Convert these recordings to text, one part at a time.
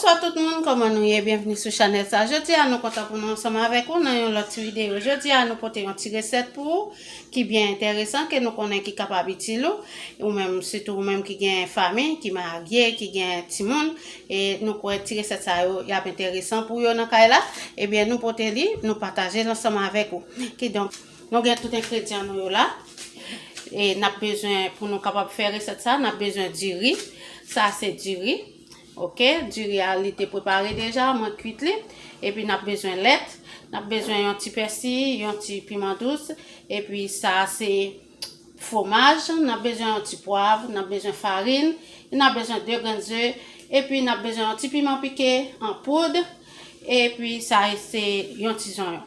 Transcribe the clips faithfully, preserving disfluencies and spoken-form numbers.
Bonsoir tout moun, kòman nou ye? Byenvni sou chanèl sa. Jodi a nou kontan pou nou ansanm avèk ou nan yon lòt ti videyo. Jodi a nou pote yon ti resèt pou ou ki byen enteresan, ke nou konnen ki kapab itil ou, ou menm, sitou ou menm ki gen fanmi, ki marye, ki gen timoun, e nou kwè ti resèt sa yo y ap enteresan pou yo nan kay la. Ebyen nou pote li, nou pataje l ansanm avèk ou. Kidonk, nou gen tout engredyan nou yo la. E n ap bezwen, pou nou kapab fè resèt sa, n ap bezwen diri. Sa se diri. Oke, diri a li te prepare deja, mwen kwit li. Epi n ap bezwen lèt, n ap bezwen yon ti pèsi, yon ti piman dous. Epi sa se fwomaj, n ap bezwen yon ti pwav, n ap bezwen farin, n ap bezwen de grenn ze, epi n ap bezwen yon ti piman pike an poud, epi sa se yon ti zonyon.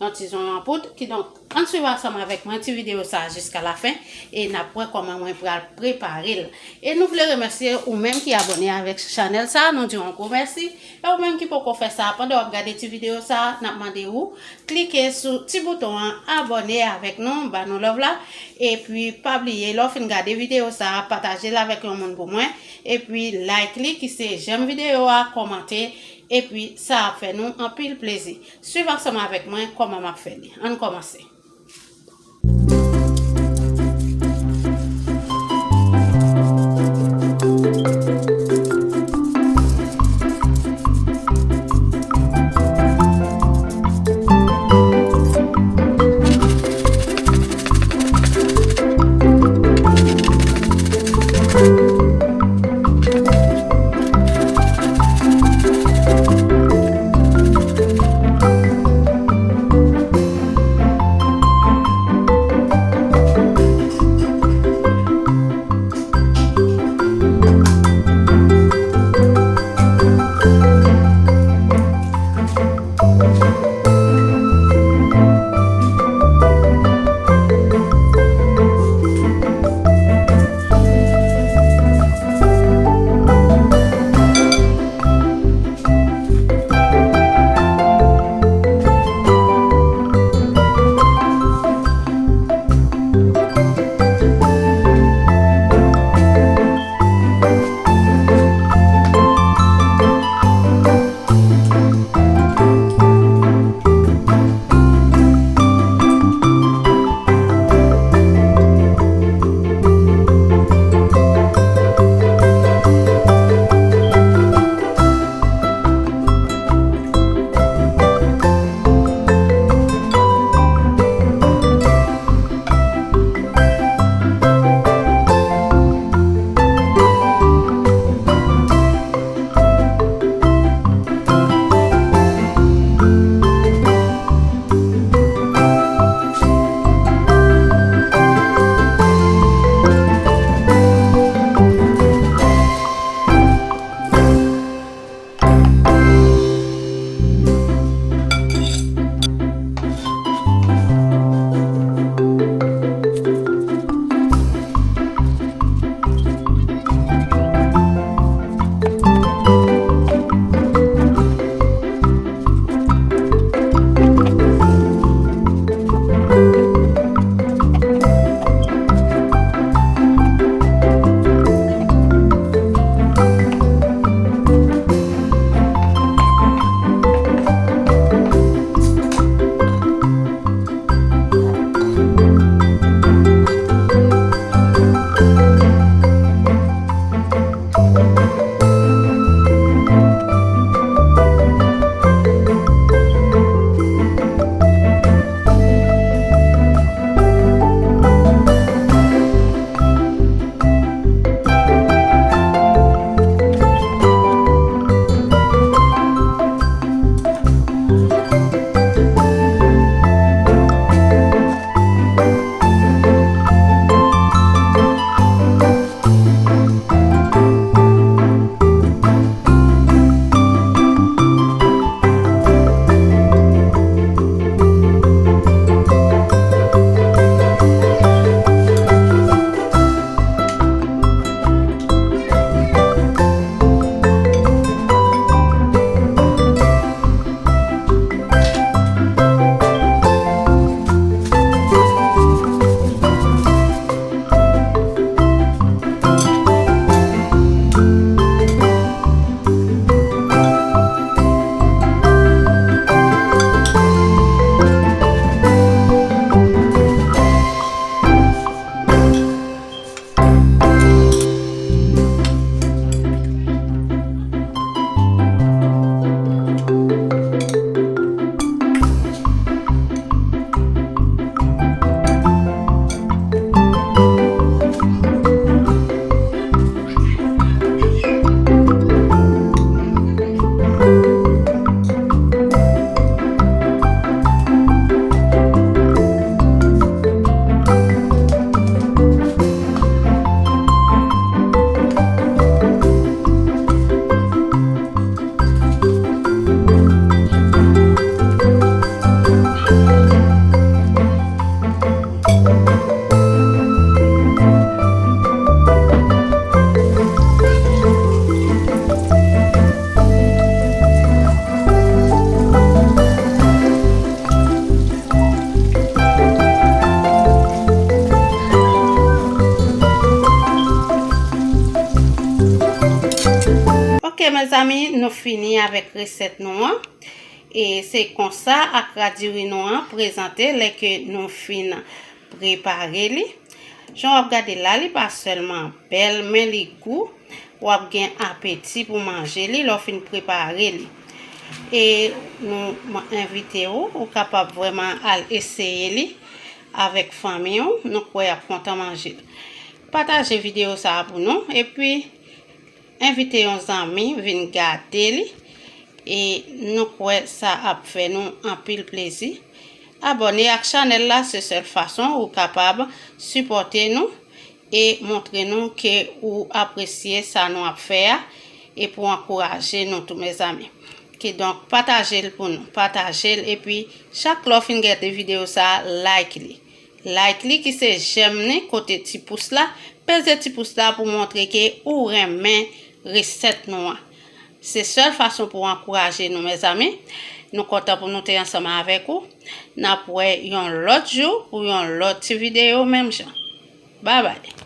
Yon ti zonyon an poud. Kidonk, ann swiv ansanm avèk mwen ti videyo sa a jiska lafen, e n ap wè kòman mwen pral prepare l. E nou vle remèsye ou menm ki abòne avèk chanèl sa a, nou di w yon gwo mèsi. E ou menm ki poko fè sa, pandan w ap gade ti videyo sa a, n ap mande ou klike sou ti bouton an, abòne avèk nou, ba nou love la. Epi pa bliye, lè w fin gade videyo sa a, pataje l avèk yon moun pou mwen. Epi like li, ki se j'aime videyo a, kòmante. Epi sa ap fè nou anpil plezi. Swiv ansanm avèk mwen kòman m ap fè li. Ann kòmanse. Mezanmi, nou fini avèk resèt nou an. E se konsa akra diri nou an prezante lè ke nou fin prepare li. Jan w ap gade la, li pa sèlman bèl, men li gou. W ap gen apeti pou manje li lè w fin prepare li. E nou, mwen envite w, ou kapab vrèman al eseye li avèk fanmi w. Nou kwè y ap kontan manje l. Pataje videyo sa a pou nou. Epi, envite yon zanmi vin gade li. E nou kwè sa ap fè nou anpil plezi. Abòne ak chanèl la, se sèl fason ou kapab sipòte nou e montre nou ke ou apresye sa nou ap fè a, e pou ankouraje nou tou, mezanmi. Kidonk, pataje l pou nou. Pataje l, epi chak lè w fin gade videyo sa a, like li. Like li ki se jèm ni kote ti pous la. Peze ti pous la pou montre ke ou renmen resèt nou an. Se sèl fason pou ankouraje nou, mezanmi. Nou kontan pou nou te ansanm avèk ou. N ap wè yon lòt jou pou yon lòt ti videyo menm jan. Babay.